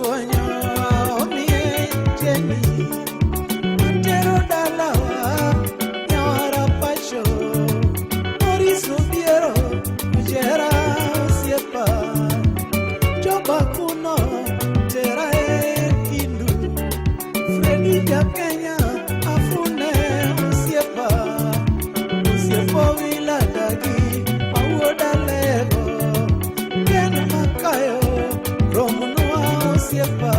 Karachuonyo omie Jeni Antero dalawa nyawara pacho Maurice Obiero Ojera osiepa Joba kuno tera e Kindu Fredi Jakenya afune osiepa Osiepo wila dagi mawuoda lego Ken makayo romnwa osiepa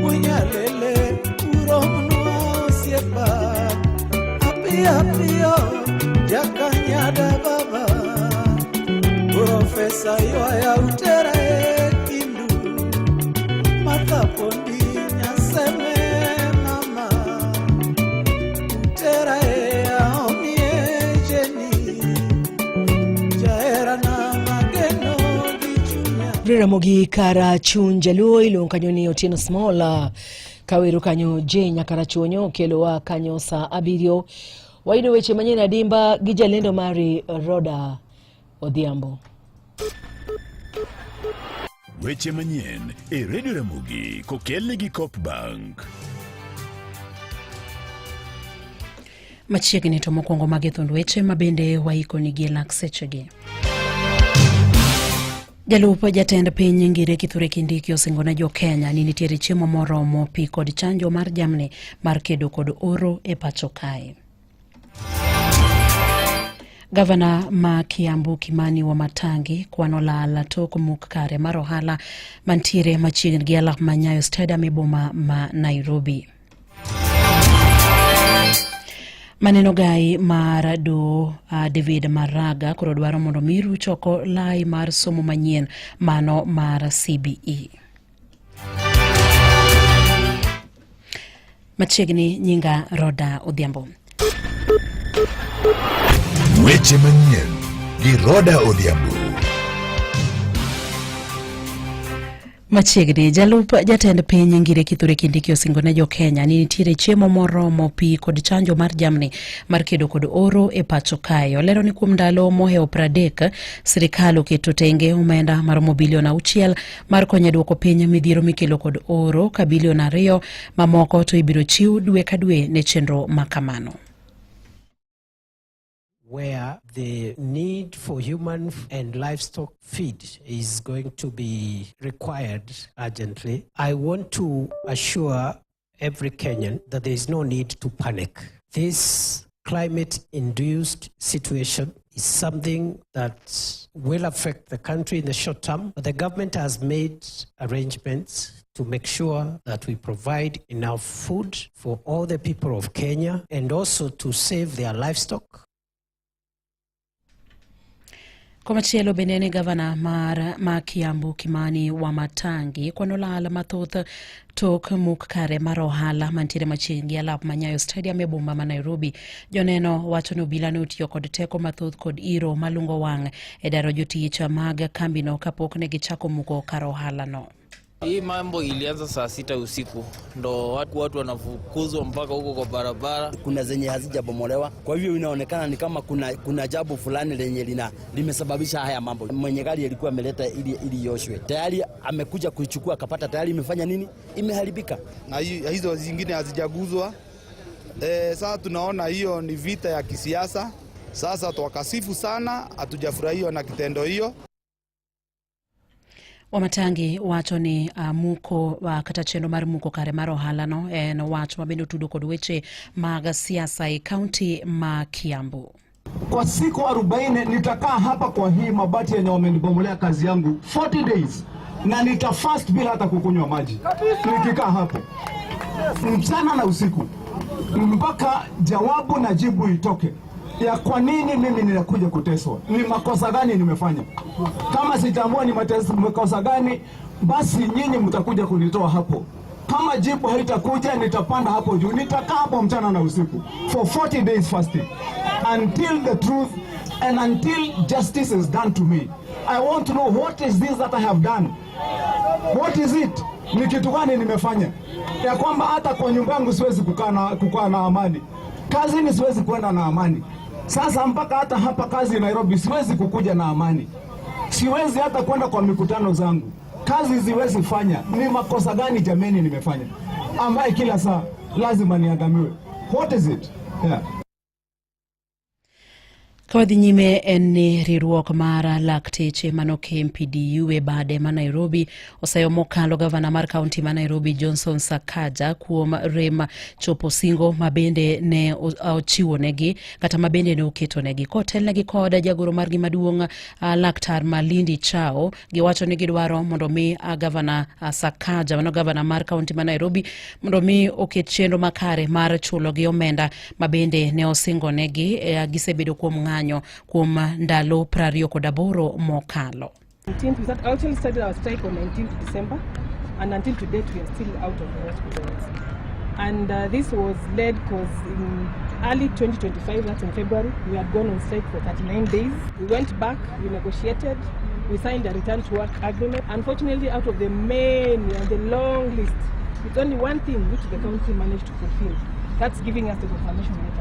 Unyalele uromnwa osiepa Apiyo apiyo jakanyada baba Profesa ywaya utera e Kindu Martha Pondi nyaseme mama Utera e aomie Jeni Jaherana mageno gi chunya. Ramogi kara chuny jaluo iluongo kanyo ni Otieno Small kawero kanyo J Nyakarachuonyo kelowa kanyo saa 7 wayudo weche manyien adimba gi jalendo mari Roda Odhiambo. Weche manyien e Radio Ramogi kokelni gi Coop Bank. Machiegni to mokwongo magi thund weche ma bende waikonigi e lak sechegi. Jalup jatend piny Ngire Kithure Kindiki osingo ne jo-Kenya ni nitiere chiemo moromo, pi kod chanjo mar jamni mar kedo kod oro e pacho kae. Gavana ma Kiambu Kimani Wamatangi kwano lal tok muk kare mar ohala mantiere machiegni gi alap ma Nyayo Stadium e boma ma Nairobi. Maneno gai mar do David Maraga koro dwaro mondo mi ruch oko lai mar somo manyien mano mar CBE. Machiegni nyinga Roda Odhiambo. Weche manyien gi Roda Odhiambo. Machiegni, jalup jatend piny Ngire Kithure Kindiki osingo ne jo-Kenya ni nitiere chiemo moromo, pi kod chanjo mar jamni mar kedo kod oro e pacho kae. Olero ni kuom ndalo mohewo 30, sirikal oketo tenge omenda maromo bilion 6 mar konyo e duoko piny midhiero mikelo kod oro ka bilion 2 mamoko to ibiro chiw dwe ka dwe ne chenro ma kamano. Where the need for human and livestock feed is going to be required urgently, I want to assure every Kenyan that there is no need to panic. This climate-induced situation is something that will affect the country in the short term, but the government has made arrangements to make sure that we provide enough food for all the people of Kenya and also to save their livestock. Komachielo bende ne gavana mar ma Kiambu Kimani Wamatangi kwano lal mathoth tok muk kare mar ohala mantiere machiegni gi alap ma Nyayo Stadium e boma ma Nairobi. Joneno wacho ni obila ne otiyo kod teko mathoth kod iro malungo wang' e daro jotich mag kambino kapok ne gichako muko kar ohalano. Hii mambo ilianza saa 6 usiku, ndo watu wanafukuzwa mpaka huko kwa barabara. Kuna zenye hazijabomolewa, kwa hivyo inaonekana ni kama kuna jambo fulani lenye limesababisha haya mambo. Mwenye gari alikuwa ameleta ili ioshwe, tayari amekuja kuichukua akapata tayari imefanya nini, imeharibika. Na hizo zingine hazijaguzwa. Sasa tunaona hiyo ni vita ya kisiasa. Sasa twakasifu sana, hatujafurahiwa na kitendo hiyo. Wamatangi wacho ni muko kata chenro mar muko kare mar ohalano en wach ma bende otudo kod weche mag siasa e kaunti ma Kiambu. Kwa siku 40 nitakaa hapa kwa hii mabati yenye wamenibomolea kazi yangu 40 days na nitafast bila hata kukunywa maji. Nikikaa hapo mchana na usiku mpaka jawabu na jibu itoke ya kwa nini mimi ninakuja kuteswa, ni makosa gani nimefanya. Kama sitaamua ni makosa gani, basi nyinyi mtakuja kunitoa hapo. Kama jibu haitakuja, nitapanda hapo juu, nitakaa hapo mchana na usiku for 40 days fasting until the truth and until justice is done to me. I want to know what is this that I have done. What is it? Ni kitu gani nimefanya ya kwamba hata kwa nyumba yangu siwezi kukaa na amani, kazini siwezi kwenda na amani. Sasa mpaka hata hapa kazi Nairobi siwezi kukuja na amani, siwezi hata kwenda kwa mikutano zangu. Kazi siwezi fanya. Ni makosa gani jameni nimefanya ambaye kila saa lazima niangamiwe? What is it? Yeah. Ka wadhi nyime en ni riwruok mar lakteche mano KMPDU e bade ma Nairobi oseyo mokalo gavana mar kaunti ma Nairobi Johnson Sakaja kuom rem chopo singo ma bende ne ochiwonegi kata ma bende ne oketonegi kotelnegi kod jagoro margi maduong' laktar Malindi Chao. Giwacho ni gidwaro mondo mi gavana Sakaja mano gavana mar kaunti ma Nairobi mondo mi oket chenro makare mar chulogi omenda ma bende ne osingonegi. Gisebedo kuom ng'anyo kuom ndalo 28 mokalo. 19th, we actually started our strike on 19th December, and until to date we are still out of the hospitals. And this was led because in early 2025, that's in February, we had gone on strike for 39 days. We went back, we negotiated, we signed a return to work agreement. Unfortunately, out of the many and the long list, it's only one thing which the council managed to fulfill. That's giving us the confirmation letters.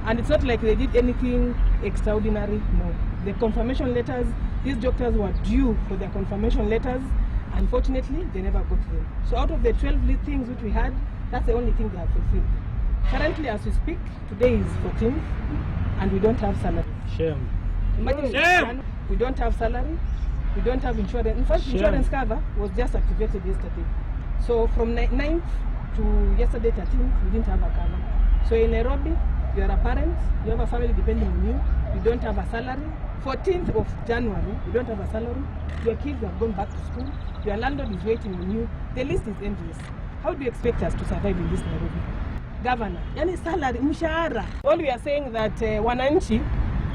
And it's not like they did anything extraordinary, no. The confirmation letters, these doctors were due for their confirmation letters. Unfortunately, they never got them. So out of the 12 things which we had, that's the only thing they have fulfilled. Currently, as we speak, today is 14th, and we don't have salary. Shame. Imagine. Shame. We don't have salary, we don't have insurance. In fact, Shame. Insurance cover was just activated yesterday. So from 9th to yesterday 13th, we didn't have a cover. So in Nairobi, you are a parent, you have a family depending on you, you don't have a salary. 14th of January, you don't have a salary, your kids have gone back to school, your landlord is waiting on you, the list is endless. How do you expect us to survive in this Nairobi? Governor, yani salary, mshahara. All we are saying that wananchi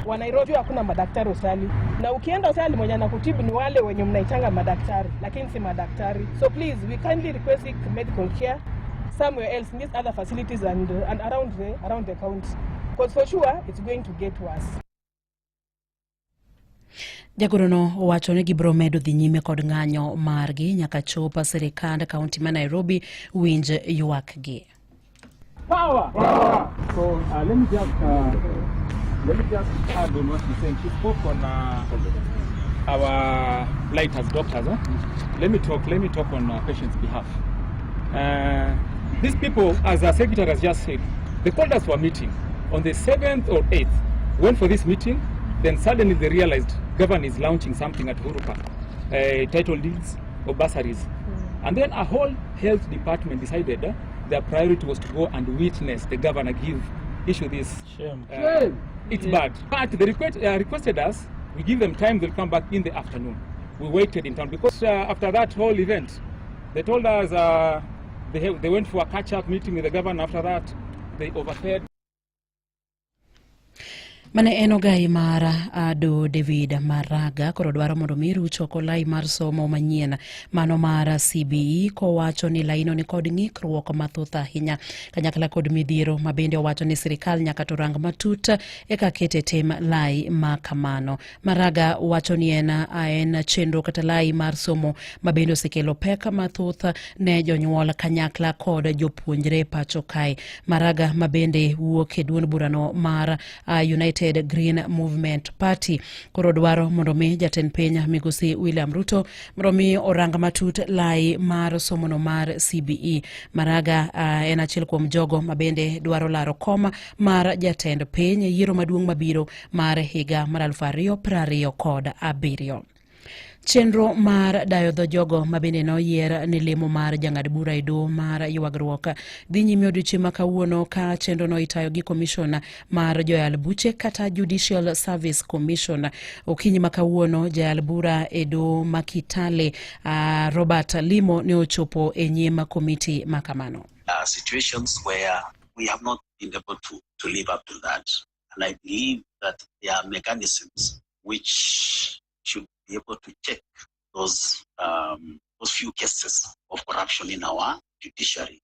wa Nairobi hakuna madaktari hospitali, na ukienda hospitali mwenye anakutibu ni wale wenye mnaitanga madaktari, lakini si madaktari. So please, we kindly request seek medical care somewhere else in these other facilities and around the county, because for sure it's going to get worse. Jagorono owacho ni gibiro medo dhi nyime kod ng'anyo margi nyaka chop sirikand kaunti ma Nairobi winj ywakgi. Power! Power! So let me just add on what she's saying. She spoke on our plight as doctors. Huh? Let me talk. Let me talk on patients' behalf. These people, as our secretary has just said, they called us for a meeting on the 7th or 8th. Went for this meeting, then suddenly they realized governor is launching something at Uhuru Park, title deeds or bursaries. And then a whole health department decided their priority was to go and witness the governor give issue this. Shame. It's bad. But they requested us, we give them time, they'll come back in the afternoon. We waited in town because after that whole event, they told us they went for a catch-up meeting with the governor. After that, they overpaid. Mane en ogai mar Ado David Maraga koro dwaro mondo mi ruch oko lai mar somo manyien mano mar CBE kowacho ni laino ni kod ng'ikruok mathoth ahinya kanyakla kod midhiero ma bende owacho ni sirikal nyaka to rang matut eka kete tim lai ma kamano. Maraga wacho ni en chenro kata lai mar somo ma bende osekelo pek mathoth ne jonyuol kanyakla kod jopuonjre pacho kae. Maraga ma bende wuok e duond burano mar United Green Movement Party koro dwaro mondo mi jatend piny migosi William Ruto mondo mi orang matut lai mar somono mar CBE. Maraga en achiel kuom jogo ma bende dwaro laro kom mar jatend piny e yiero maduong' mabiro mar higa mar 2027. Chenro mar dayo dho jogo ma bende noyier ne lemo mar jang'ad bura e doho mar ywagruok dhi nyime odiochieng' ma kawuono ka chenrono itayo gi komishon mar joyal buche kata Judicial Service Commission. Okinyi ma kawuono jayal bura e doho ma Kitale Robert Limo ne ochopo e nyim komiti ma kamano. Situations where we have not been able to live up to that. And I believe that there are mechanisms which should be able to check those few cases of corruption in our judiciary.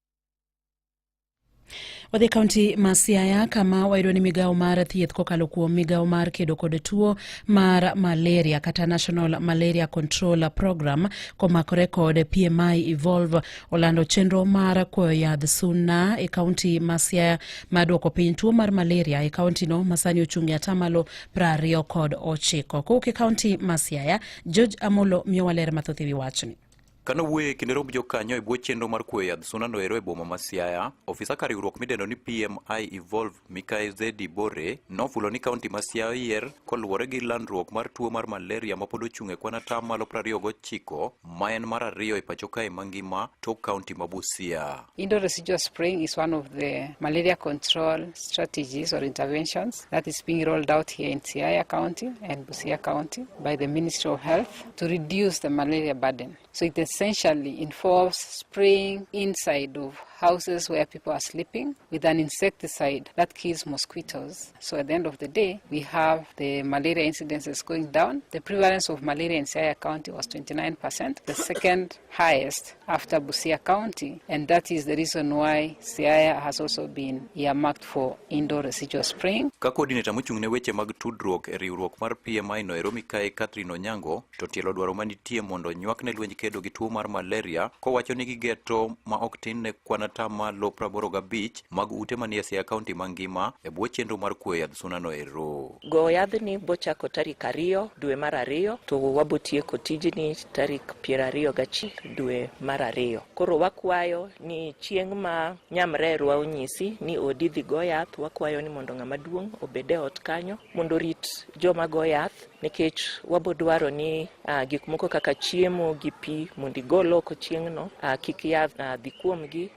Wadhi kaunti ma Siaya kama wayudo ni migawo mar thieth kokalo kuom migawo mar kedo kod tuo mar malaria kata National Malaria Control Program komakore kod PMI Evolve olando chenro mar kuoyo yadh suna e kaunti ma Siaya mar duoko piny tuo mar malaria e kaunti no masani ochung' e atamalo 29. Kowuok e kaunti ma Siaya, George Amolo miyowa ler mathoth ewi wachni. Kane owuoyo e kinde romb jokanyo e bwo chenro mar kuoyo yadh suna noero e boma ma Siaya, ofisa kar riwruok midendo ni PMI Evolve Mikae Zedi Bore nofulo ni kaunti ma Siaya oyier koluwore gi landruok mar tuo mar malaria mapod ochung' e kwan atamalo 29 ma en mar ariyo e pacho kae mangima tok kaunti ma Busia. Indoor residual spraying is one of the malaria control strategies or interventions that is being rolled out here in Siaya County and Busia County by the Ministry of Health to reduce the malaria burden. So it essentially involves spraying inside of houses where people are sleeping with an insecticide that kills mosquitoes. So at the end of the day, we have the malaria incidences going down. The prevalence of malaria in Siaya County was 29%, the second highest after Busia County, and that is the reason why Siaya has also been earmarked for indoor residual spraying. Ka coordinator mochung' ne weche mag tudruok e riwruok mar PMI noero Mikae Catherine Onyango to tielo dwaro manitie mondo nywak ne lwenj kedo gi tuo mar malaria kowacho ni gigeto ma ok tin ne kwan atamalo 85 mag ute manie Siaya County mangima e bwo chenro mar kuoyo yadh suna noero. Go yadhni bochako tarik 2 dwe mar 2 to wabotieko tijni tarik 21 dwe mar 2. Koro wakwayo ni chieng' ma nyamrerwa onyisi ni odi dhi go yath, wakwayo ni mondo ng'ama duong' obed e ot kanyo mondo orit joma go yath, nikech wabodwaro ni gik moko kaka chiemo gi pi mondo igol oko chieng'no, kik yath dhi kuomgi.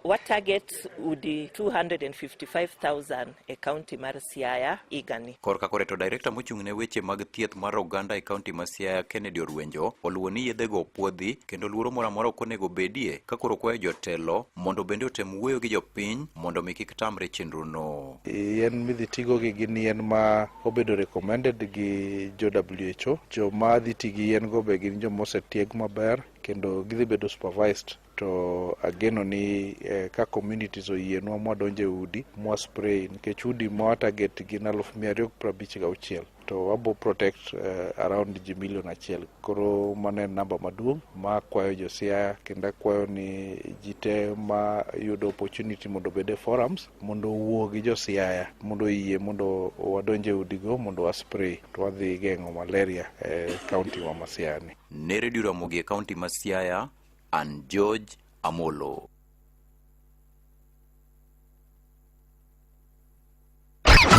Wa target udi 255,000 e kaunti mar Siaya higani. Korka kore to director mochung' ne weche mag thieth mar oganda e kaunti ma Siaya Kennedy Orwenjo oluwo ni yedhego opuodhi kendo luoro moro amora ok onego bedie ka koro kwayo jotelo mondo bende otem wuoyo gi jopiny mondo mi kik tamre chenro no. Yien midhi tigo gi gin yien ma obedo recommended gi jo WHO. Joma dhi ti gi yien go be gin joma osetieg maber kendo gidhi bedo supervised. To ageno ni ka communities oyienwa mwadonjo e udi mwa spray, nikech udi ma target gin 256,000 to wabo protect around ji milion 1. Koro mano en namba maduong' ma akwayo jo Siaya kendo akwayo ni ji te ma yudo opportunity mondo obed e forums mondo owuo gi jo Siaya mondo oyie mondo wadonj e udigo mondo wa spray to wadhi geng'o malaria e county wa ma Siaya ni. Ne Radio Ramogi e county ma Siaya, an George Amolo.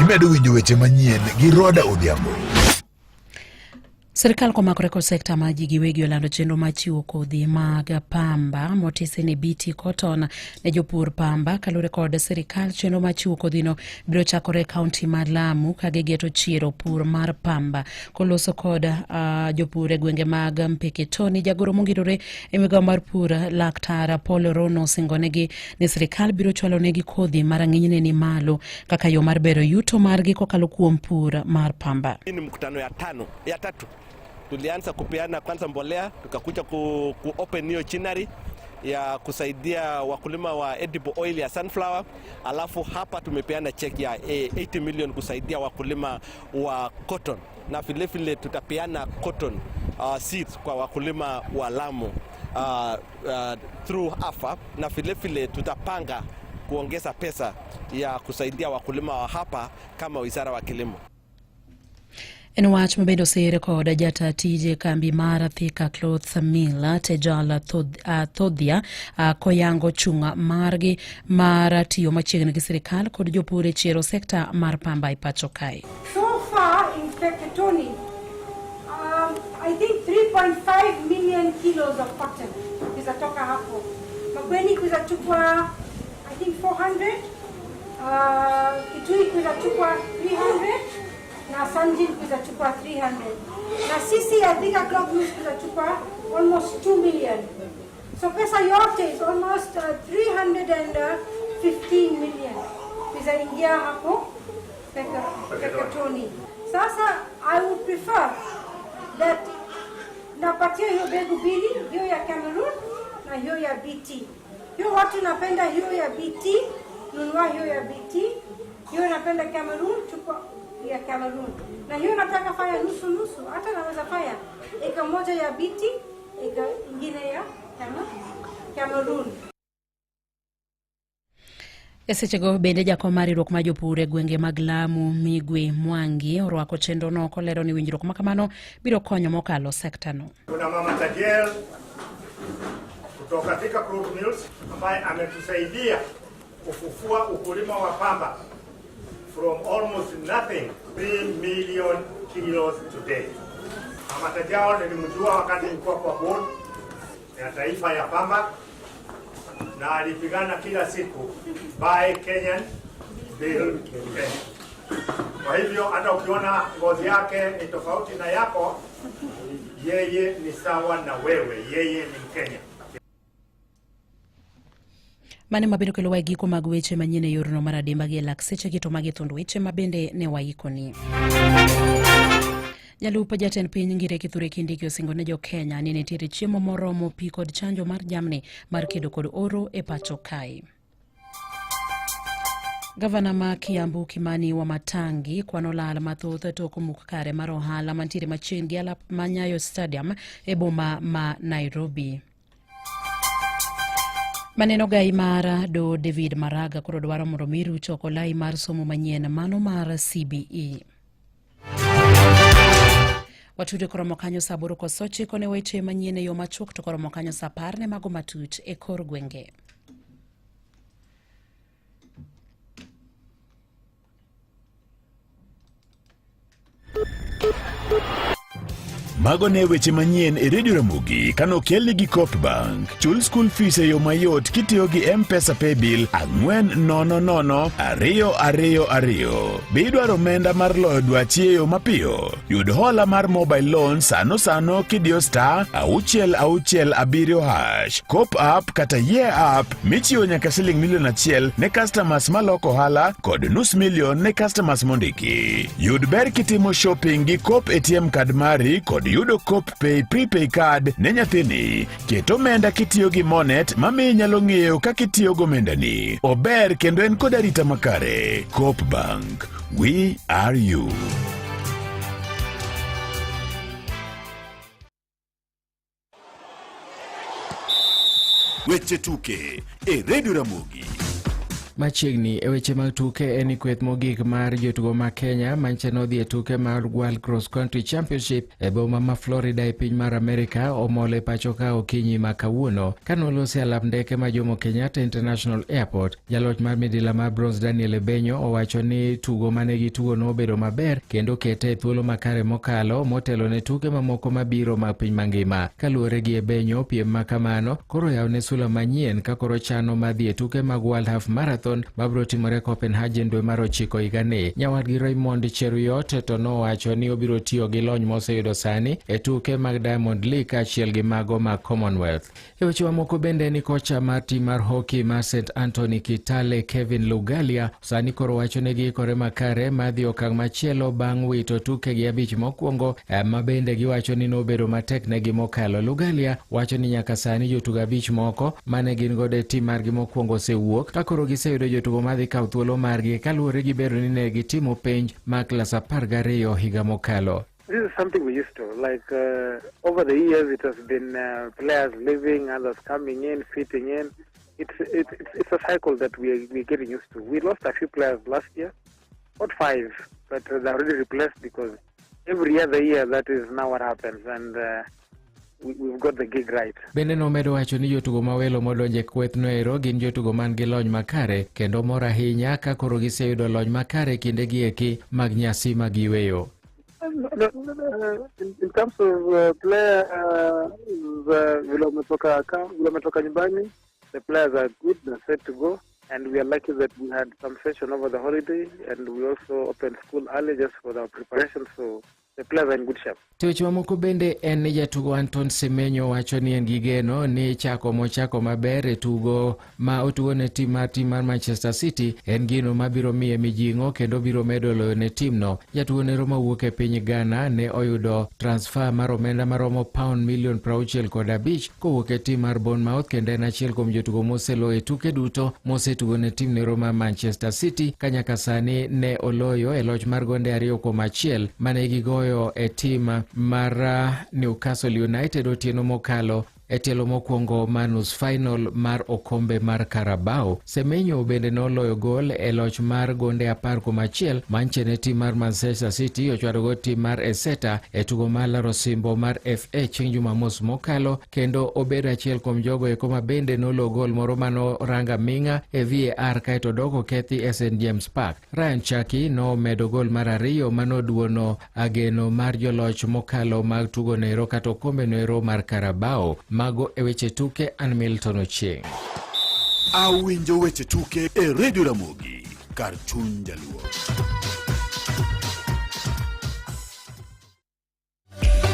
Imedo winjo weche manyien gi Roda Odhiambo. Sirkal komakore kod sekta ma ji giwegi olando chenro mar chiwo kodhi mag pamba motisi ni BT Cotton ne jopur pamba. Kaluwore kod sirkal, chenro mar chiwo kodhino biro chakore e kaunti mar Lamu ka gigeto chiero pur mar pamba. Koloso kod jopur e gwenge mag Mpeketoni, jagoro mongirore e migawo mar pur Laktar Paul Rono osingonegi ni sirkal biro chwalonegi kodhi ma rang'inyne ni malo kaka yo mar bero yuto margi kokalo kuom pur mar pamba. Hii ni mkutano ya tano, ya tatu. Tulianza kupeana kwanza mbolea, tukakuja ku open hiyo chinari ya kusaidia wakulima wa edible oil ya sunflower, alafu hapa tumepeana check ya 80 million kusaidia wakulima wa cotton, na vile vile tutapeana cotton seeds kwa wakulima wa Lamu through AFA, na vile vile tutapanga kuongeza pesa ya kusaidia wakulima wa hapa kama wizara wa kilimo. En wach mabende osir kod jata tije kambi mar Thika Cloth Mill Tejal Thodhia koyango chung' margi mar tiyo machiegni gi sirikal kod jopur e chiero sekta mar pamba e pacho kae. So far in Mpeketoni, I think 3.5 million kilos of cotton zitatoka hapo. Makueni kuzachukua I think 400, Kitui kuzachukua 300 na Sanjin kuzachukua 300. Na sisi ya Thika Cloth Mills kuzachukua almost 2 million. So pesa yote is almost 315 million izaingia hapo Mpeketoni. Sasa I would prefer that napatia hiyo mbegu mbili, hiyo ya Cameroon na hiyo ya BT. Hiyo watu napenda hiyo ya BT, nunua hiyo ya BT. Hiyo napenda Cameroon, chukua ya Cameroon. Na hiyo nataka fanya nusu nusu, hata naweza fanya eka moja ya BT, eka ingine ya Cameroon. E sechego bende jakom mar riwruok mar jopur e gwenge mag Lamu Migwi Mwangi orwako chenrono kolero ni winjruok ma kamano biro konyo mokalo sekta no. Kuna Mama Tajiel, kutoka Thika Crude Mills ambaye ametusaidia kufufua ukulima wa pamba from almost nothing 3 million kilos today. Mama Tajao nilimjua wakati nilikuwa kwa board ya taifa ya pamba na alipigana kila siku buy Kenyan build Kenya. Kwa hivyo hata ukiona ngozi yake ni tofauti na yako, yeye ni sawa na wewe, yeye ni Mkenya. Mane mabiro kelowa e giko mag weche manyien e yorno mar adimba gi e lak seche gi to magi thund weche ma bende ne waikoni. Jalup jatend piny Ngire Kithure Kindiki osingo ne jo-Kenya ni nitiere chiemo moromo, pi kod chanjo mar jamni mar kedo kod oro e pacho kae. Gavana ma Kiambu Kimani Wamatangi kwano lal mathoth tok muk kare mar ohala mantiere machiegni gi alap ma Nyayo Stadium e boma ma Nairobi. Maneno gai mar do David Maraga koro dwaro mondo mi ruch oko lai mar somo manyien mano mar CBE. Watude koromo kanyo saa aboro koso ochiko ne weche manyien e yo machuok to koromo kanyo saa apar ne mago matut e kor gwenge. Mago ne weche manyien e Radio Ramogi kano okelni gi Coop Bank. Chul school fees e yo mayot kitiyo gi M-Pesa Paybill 400 222. Be idwaro omenda mar loyo dwachi e yo mapiyo? Yud hola mar mobile loan sano sano kidiyo star 667 hash. Coop app kata Ye app michiwo nyaka siling milion achiel ne customers maloko ohala kod nus milion ne customers mondiki. Yud ber kitimo shopping gi Coop ATM card mari kod yudo Coop Pay prepay card ne nyathini. Ket omenda kitiyo gi Monet mamiyo inyalo ng'eyo kaka itiyo gomendani. Ober kendo en kod arita makare. Coop Bank. We are you. Weche tuke e Radio Ramogi. Machiegni e weche mag tuke en ni kweth mogik mar jotugo ma Kenya manche nodhi e tuke mag World Cross Country Championship e boma ma Florida e piny mar Amerika omol e pacho ka okinyi ma kawuono kane olosi alap ndeke ma Jomo Kenyatta International Airport. Jaloch mar midila mar bronze Daniel Ebenyo owacho ni tugo mane gitugo nobedo maber kendo kete e thuolo makare mokalo motelo ne tuke mamoko mabiro mag piny mangima. Kaluwore gi Ebenyo, piem ma kamano koro oyawne sula manyien ka koro chano mar dhi e tuke mag World Half Marathon mabiro timore Copenhagen dwe mar ochiko higani. Nyawadgi Raymond Cheruiyot to nowacho ni obiro tiyo gi lony moseyudo sani e tuke mag Diamond League kaachiel gi mago mag Commonwealth. E weche mamoko bende ni kocha mar tim mar hockey mar St Anthony Kitale Kevin Lugalia sani koro wacho ni giikore makare mar dhi okang' machielo bang' wito tukegi abich mokwongo ma bende giwacho ni nobedo matek negi mokalo. Lugalia wacho ni nyaka sani jotugo abich moko mane gin godo e tim margi mokwongo osewuok ka koro giseyudo jotugo madhi kawo thuolo margi kaluwore gi bedo ni ne gitimo penj mar klas 12 higa mokalo. This is something we used to. Like over the years, it has been players leaving, others coming in, fitting in. It's a cycle that we're getting used to. We lost a few players last year, not 5, but they're already replaced because every other year that is now what happens, and we've got the gig right. Bende nomedo wacho ni jotugo ma welo modonjo e kwethno ero gin jotugo man gi lony makare kendo mor ahinya ka koro giseyudo lony makare kindegi eki mag nyasi mag yueyo. In terms of player vile wametoka nyumbani, the players are good, they're set to go, and we are lucky that we had some session over the holiday, and we also opened school early just for our preparation, so the players are in good shape. To weche mamoko bende en ni jatugo Anton Semenyo wacho ni en gi geno ni chako mochako maber e tugo ma otugo ne tim mar tim mar Manchester City en gino mabiro miye mijing'o kendo biro medo loyo ne timno. Jatugo nero mawuok e piny Ghana ne oyudo transfer mar omenda maromo pound milion 65 kowuok e tim mar Bournemouth kendo en achiel kuom jotugo moseloyo e tuke duto mosetugo ne tim nero mar Manchester City ka nyaka sani ne oloyo e loch mar gonde 2-1 mane gigoyo e tim mar Newcastle United otieno mokalo. e tielo mokwongo mar nus final mar okombe mar Carabao. Semenyo bende noloyo gol e loch mar gonde 11 manche ne tim mar Manchester City ochwadogo tim mar Exeter e tugo mar laro osimbo mar FA chieng' Jumamos mokalo, kendo obedo achiel kuom jogo eko ma bende nolo gol moro manorang aming'a e VAR kaeto dok okethi e St James Park. Ryan Cherki nomedo gol mar ariyo manoduono geno mar joloch mokalo mag tugo noero kata okombe noero mar Carabao. Mago e weche tuke, an Milton Ochieng'. Awinjo weche tuke e Radio Ramogi kar chuny jaluo.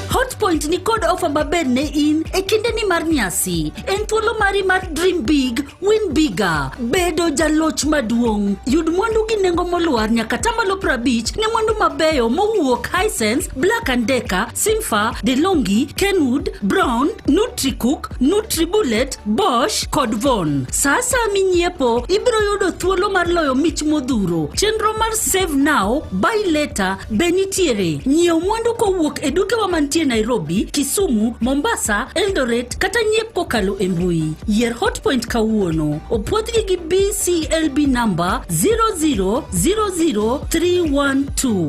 Hotpoint ni kod ofa maber ne in e kindeni mar nyasi. En thuolo mari mar dream big, win bigger. Bedo jaloch maduong'. Yud mwandu gi nengo molwar nyaka tamalo 50 ne mwandu mabeyo mowuok Hisense, Black and Decker, Simfa, DeLonghi, Kenwood, Brown, Nutricook, Nutribullet, Bosch kod Von. Sa asaya minyiepo, ibiro yudo thuolo mar loyo mich modhuro. Chenro mar Save Now, Buy Later be nitiere. Nyiew mwandu kowuok e dukewa mantie Nairobi, Kisumu, Mombasa, Eldoret kata nyiep kokalo e mbui. Yier Hotpoint kawuono. Opwodhgi gi BCLB number 0000312.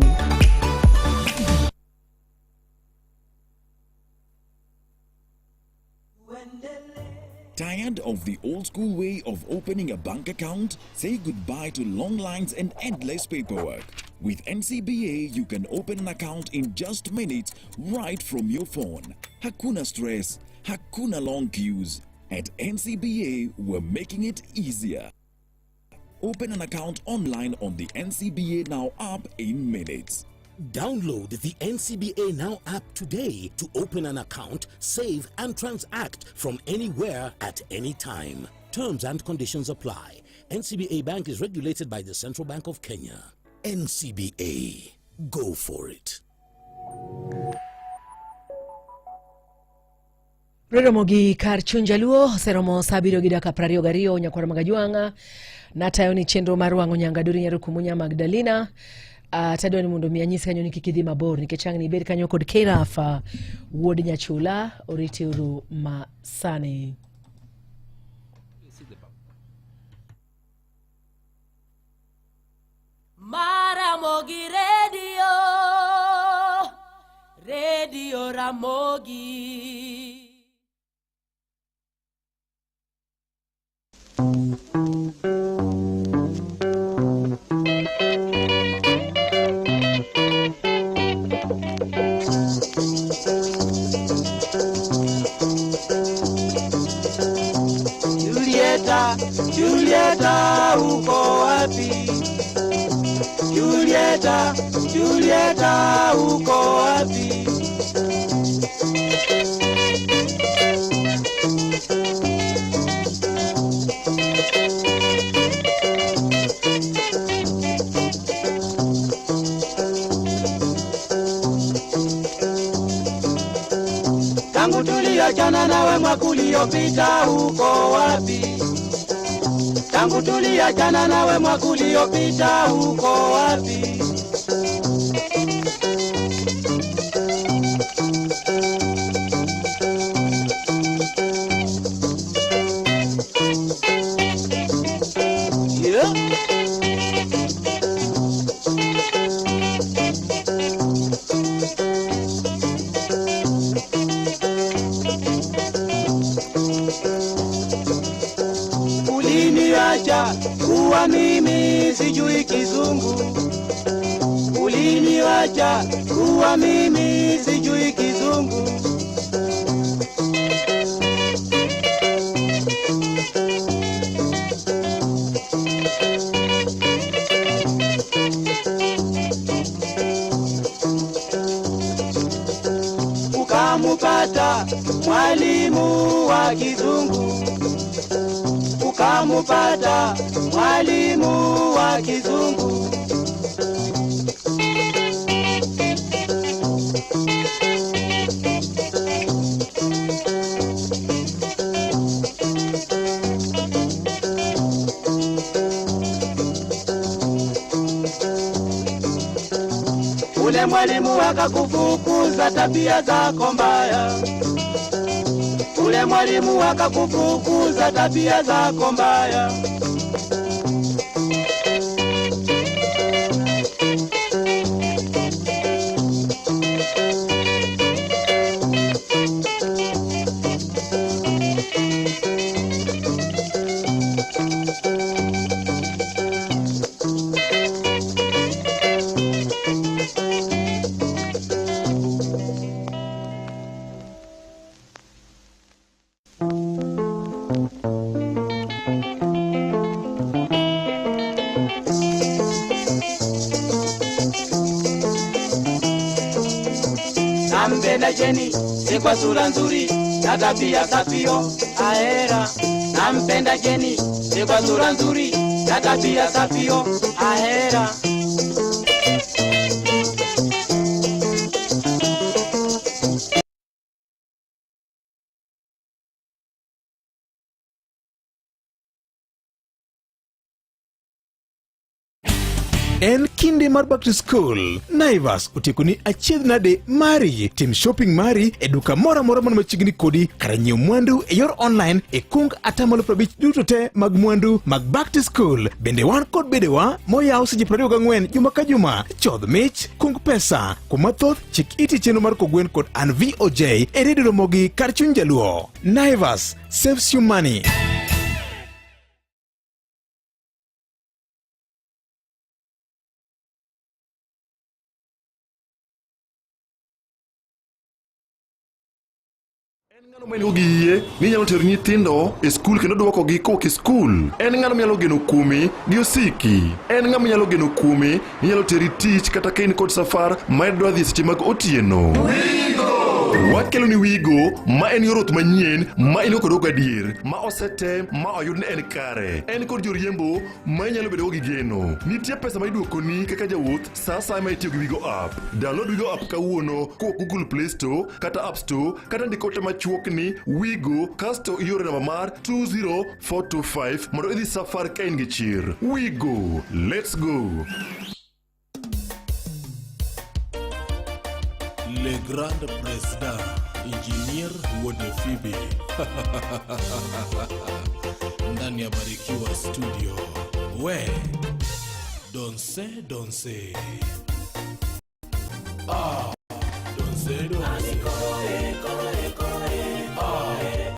Tired of the old school way of opening a bank account? Say goodbye to long lines and endless paperwork. With NCBA, you can open an account in just minutes right from your phone. Hakuna stress, hakuna long queues. At NCBA, we're making it easier. Open an account online on the NCBA Now app in minutes. Download the NCBA Now app today to open an account, save, and transact from anywhere at any time. Terms and conditions apply. NCBA Bank is regulated by the Central Bank of Kenya. NCBA. Go for it. Romo gi kar chuny jaluo oseromo sa 7 gi dakika 22 nyakwar Magajwang'a natayo ni chenro mar wang'o nyanga dori nyaro kumunya Magdalena. Tadwa ni mondo mi anyisi kanyo ni kik idhi mabor nikech ang' ni ibed kanyo kod Kerafa wuod Nyachula oriti uru ma sani. Maramogi Radio, Radio Ramogi. Julieta, Julieta, uko wapi? Julieta, Julieta, uko wapi? Tangu tuliachana nawe mwaka uliopita, uko wapi? Tangu tuliachana nawe mwaka uliopita, uko wapi? Yeah. Uliniacha kuwa mimi sijui kizungu, uliniacha kuwa mimi sijui kizungu. Ukamupata mwalimu wa kizungu, ukamupata mwalimu wa kizungu. Ule mwalimu akakufukuza tabia zako mbaya, Ule mwalimu akakufukuza tabia zako mbaya. Nampenda Jeni si kwa sura nzuri na tabia safio ahera. Nampenda Jeni si kwa sura nzuri na tabia safio ahera. En kinde mar back to school. Naivas otiekoni achiedh nade mari. Tim shopping mari e duka moro amora man machiegni kodi kata nyiew mwandu e yor online e kung 50% duto te mag mwandu mag back to school. Bende wan kod bedewa moyaw seche 24 juma ka juma. Chodh mich, kung pesa. Kuom mathoth, chik iti chenro mar kogwen kod an VOJ e redio Ramogi kar chuny jaluo. Naivas saves you money. Ng'ano ma in-go gi yie ni inyalo tero nyithindo e skul kendo duokogi kowuok e skul? En ng'ano minyalo geno kuome gi osiki? En ng'ama inyalo geno kuome ni nyalo teri tich kata ka in kod safar ma idwa dhi e seche mag otieno? Wakelo ni Wigo ma en yor wuoth manyien ma in go kod gadier ma osetem ma oyud ni en kare. En kod joriembo ma inyalo bedogo gi geno. Nitie pesa ma iduokoni kaka jawuoth sa asaya ma itiyo gi Wigo app. Download Wigo app kawuono kowuok Google Play Store kata App Store kata ndik ote machuok ni Wigo kasto ioro e namba mar 20425 mondo idhi safar ka in gi chir. Wigo, let's go! Le Grand Président, Engineer Wuode Phoebe. Ndani ya Barikiwa Studio. We, donse donse. Ah.